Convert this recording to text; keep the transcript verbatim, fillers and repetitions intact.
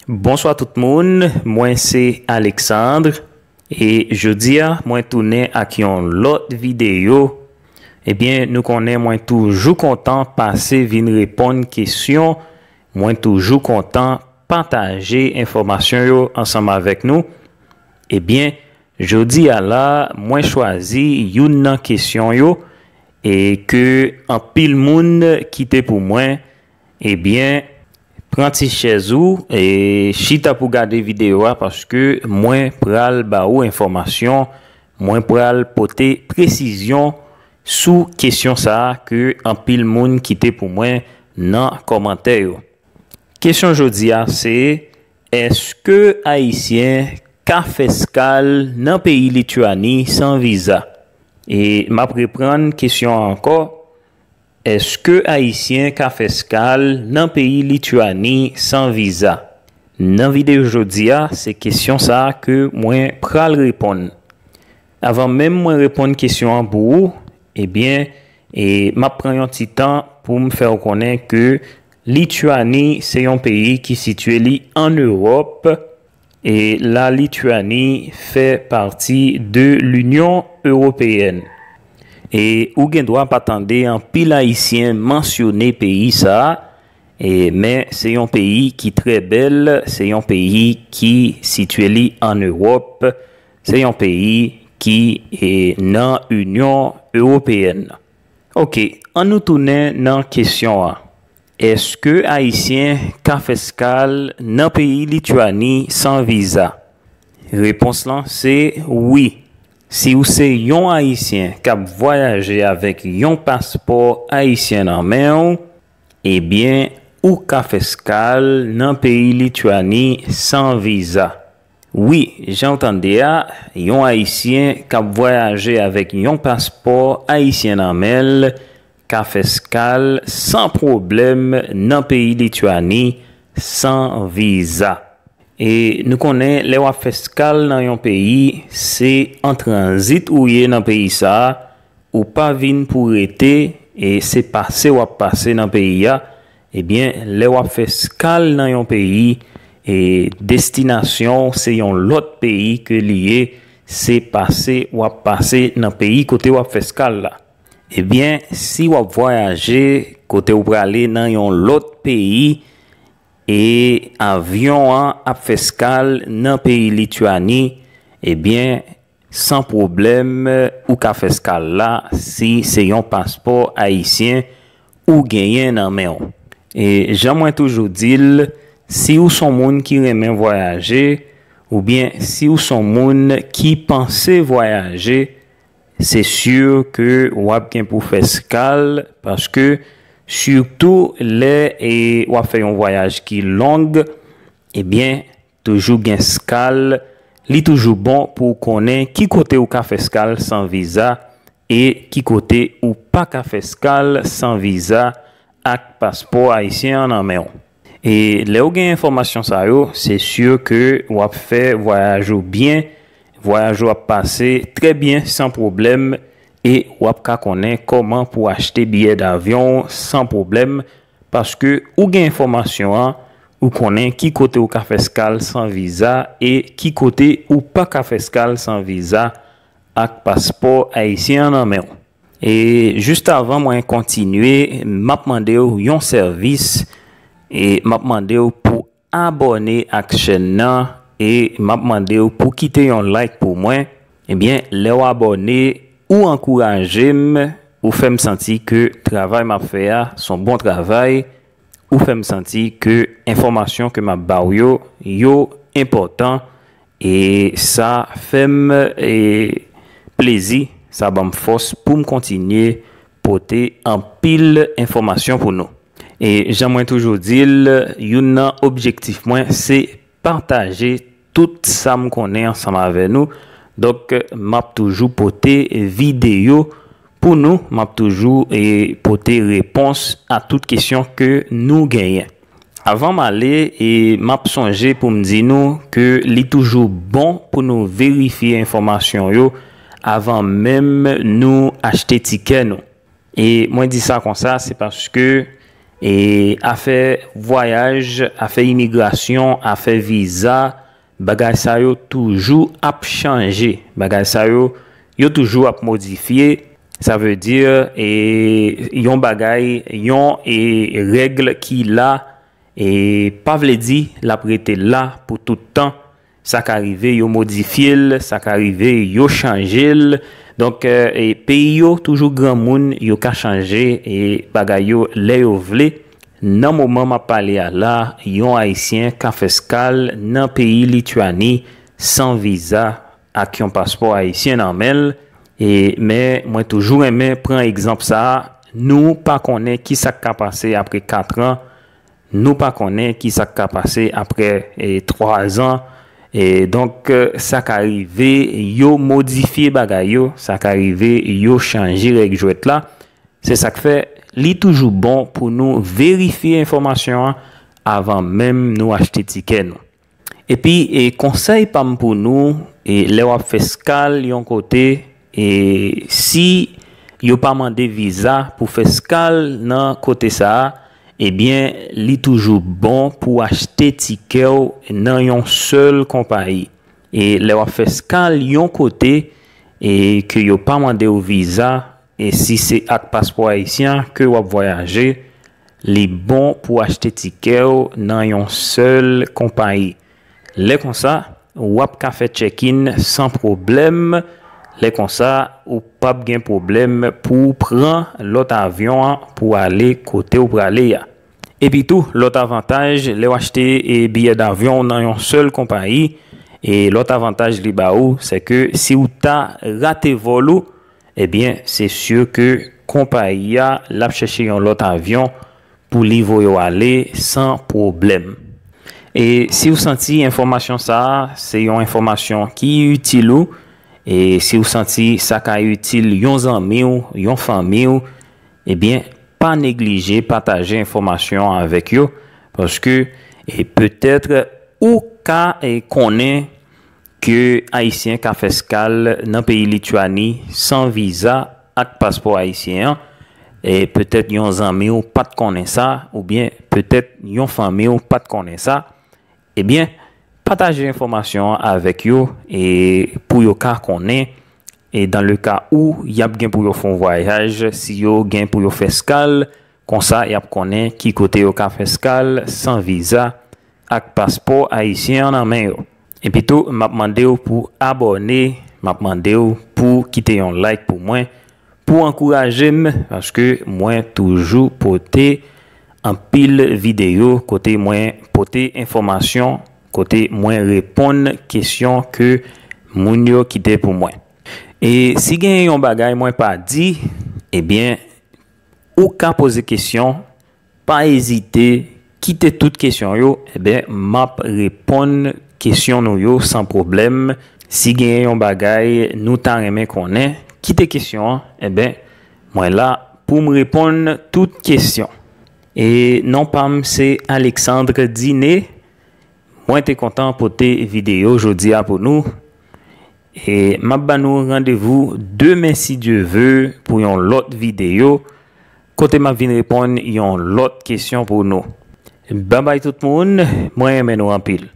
Bonswa tout moun, mwen se Alexandre, e jodi a mwen tounen ak yon lòt videyo. Ebyen, nou konnen mwen toujou kontan pase vin reponn kesyon, mwen toujou kontan pataje enfòmasyon yo ansanm avèk nou. Ebyen, jodi a la, mwen chwazi youn nan kesyon yo e ke anpil moun kite pou mwen. Ebyen, pran ti chèz ou e chita pou gade videyo a, paske mwen pral ba ou enfòmasyon, mwen pral pote presizyon sou kesyon sa a ke anpil moun kite pou mwen nan kòmantè yo. Kesyon jodi a se, èske Ayisyen ka fè eskal nan peyi Lityani san viza? E m ap reprann kesyon an ankò, èske Ayisyen ka fè eskal nan peyi Lityani san viza? Nan videyo jodi a, se kesyon sa a ke mwen pral reponn. Avan menm mwen reponn kesyon an pou ou, ebyen, e m ap pran yon ti tan pou m fè w konnen ke Lityani se yon peyi ki sitye li ann Ewòp, e la Lityani fè pati de Linyon Ewopeyèn. E ou gen dwa pa tande anpil Ayisyen mansyone peyi sa a, e, men se yon peyi ki trè bèl, se yon peyi ki sitye li ann Ewòp, se yon peyi ki, e, nan Inyon Ewopeyèn. Oke, ann nou tounen nan kesyon an. Èske Ayisyen ka fè eskal nan peyi Lityani san viza? Repons lan se wi. Si w se yon Ayisyen k ap vwayaje avèk yon paspò ayisyen nan men w, ebyen, ou ka fè eskal nan peyi Lityani san viza. Wi, jan w tande a, yon Ayisyen k ap vwayaje avèk yon paspò ayisyen nan men l ka fè eskal san pwoblèm nan peyi Lityani san viza. E nou konnen lè w ap fè eskal nan yon peyi, se an tranzit ou ye nan peyi sa a, ou pa vin pou rete, e se pase w ap pase nan peyi a. Ebyen, lè w ap fè eskal nan yon peyi, e destinasyon w se yon lòt peyi ke li ye, se pase w ap pase nan peyi kote w ap fè eskal la. Ebyen, si w ap vwayaje kote w prale nan yon lòt peyi, e avyon an ap fè eskal nan peyi Lityani, ebyen, san pwoblèm, ou ka fè eskal la si se yon paspò ayisyen ou genyen nan men w. E jan mwen toujou di l, si w s on moun ki renmen vwayaje, oubyen si w s on moun ki panse vwayaje, se si ke w ap gen pou fè eskal, paske sitou lè, e, w ap fè yon vwayaj ki long, ebyen, toujou gen eskal, li toujou bon pou w konnen ki kote w ka fè eskal san viza e ki kote ou pa ka fè eskal san viza ak paspò ayisyen an nan men w. E lè w gen enfòmasyon sa yo, se si ke w ap fè vwayaj ou byen, vwayaj ou ap pase trè byen san pwoblèm, e w ap ka konnen kòman pou w achte biyè davyon w san pwoblèm, paske ou gen enfòmasyon an, ou konnen ki kote ou ka fè eskal san viza e ki kote ou pa ka fè eskal san viza ak paspò ayisyen an nan men w. E jis avan mwen kontinye, m ap mande w yon sèvis, e m ap mande w pou abòne ak chèn nan, e m ap mande w pou kite yon like pou mwen. Ebyen, lè w abòne, ou ankouraje m, ou fè m santi ke travay m ap fè a s on bon travay, ou fè m santi ke enfòmasyon ke m ap ba w yo, yo enpòtan, e sa fè m, e, plezi, sa ban m fòs pou m kontinye pote anpil enfòmasyon pou nou. E jan mwen toujou di l, youn nan objektif mwen se pataje tout sa m konnen ansanm avè nou. Donk, m ap toujou pote videyo pou nou, m ap toujou, e, pote repons a tout kesyon ke nou genyen. Avan m ale, e, m ap sonje pou m di nou ke li toujou bon pou nou verifye enfòmasyon yo avan menm nou achte tikè nou. E mwen di sa konsa, se paske E afè vwayaj, afè imigrasyon, afè viza, bagay sa yo toujou ap chanje. Bagay sa yo, yo toujou ap modifye. Sa vle di, e, yon bagay, yon, e, règ ki la, e pa vle di l ap rete la pou tout tan. Sa ka rive yo modifye l, sa ka rive yo chanje l. Donk, e, e peyi yo toujou granmoun, yo ka chanje, e, bagay yo lè yo vle. Nan moman m ap pale a la, yon Ayisyen ka fè eskal nan peyi Lityani san viza ak yon paspò ayisyen nan men l. E, men mwen toujou renmen pran egzanp sa a. Nou pa konnen ki sa k ka pase apre kat an. Nou pa konnen ki sa k ka pase apre, e, twa zan. E donk, e, sa ka rive yo modifye bagay yo, sa ka rive yo chanje règ jwèt la. Se sa k fè li toujou bon pou nou verifye enfòmasyon an avan menm nou achte tikè nou. Epi, e, konsèy pa m pou nou, e, lè w ap fè eskal yon kote, e, si yo pa mande viza pou fè eskal nan kote sa a, ebyen, li toujou bon pou w achte tikè w nan yon sèl konpayi. E lè w ap fè eskal yon kote, e ke yo pa mande w viza, e si se ak paspò ayisyen ke w ap vwayaje, li bon pou w achte tikè w nan yon sèl konpayi. Lè konsa, w ap ka fè check-in san pwoblèm. Lè konsa, ou p ap gen pwoblèm pou w pran lòt avyon an pou w ale kote w prale a. Epi tou, lòt avantaj, lè w achte, e, biyè davyon w nan yon sèl konpayi, e lòt avantaj li ba ou, se ke si w ta rate vòl ou, ebyen, se si ke konpayi a, l ap chèche yon lòt avyon pou li voye w ale san pwoblèm. E si w santi enfòmasyon sa a, se yon enfòmasyon ki itil ou, e si w santi sa ka itil yon zanmi w, yon fanmi w, ebyen, pa neglije pataje enfòmasyon an avèk yo, paske, e, petèt ou ka, e, konnen ke Ayisyen ka fè eskal nan peyi Lityani san viza ak paspò ayisyen an. E petèt yon zanmi w pa t konnen sa, oubyen petèt yon fanmi w pa t konnen sa. Ebyen, pataje enfòmasyon an avèk yo, e pou yo ka konnen, e dans le cas où y ap gen pou yo fè yon vwayaj, si yo gen pou yo fè eskal, konsa y ap konnen ki kote yo ka fè eskal san viza ak paspò ayisyen an nan men yo. Epi tou, m ap mande w pou abòne, m ap mande w pou kite yon like pou mwen, pou ankouraje m, paske mwen toujou pote anpil videyo kote mwen pote enfòmasyon, kote mwen reponn kesyon ke moun yo kite pou mwen. E si gen yon bagay mwen pa di, ebyen, ou ka poze kesyon, pa ezite, kite tout kesyon yo, ebyen, m ap reponn kesyon nou yo san pwoblèm. Si gen yon bagay nou ta renmen konnen, kite kesyon an, ebyen, mwen la pou m reponn tout kesyon. E non pa m se Alexandre Diné. Mwen te kontan pote videyo jodi a pou nou. E m ap ba nou randevou demen, si Dye ve, pou yon lòt videyo, kote m ap vin reponn yon lòt kesyon pou nou. Babay tout moun, mwen renmen nou anpil.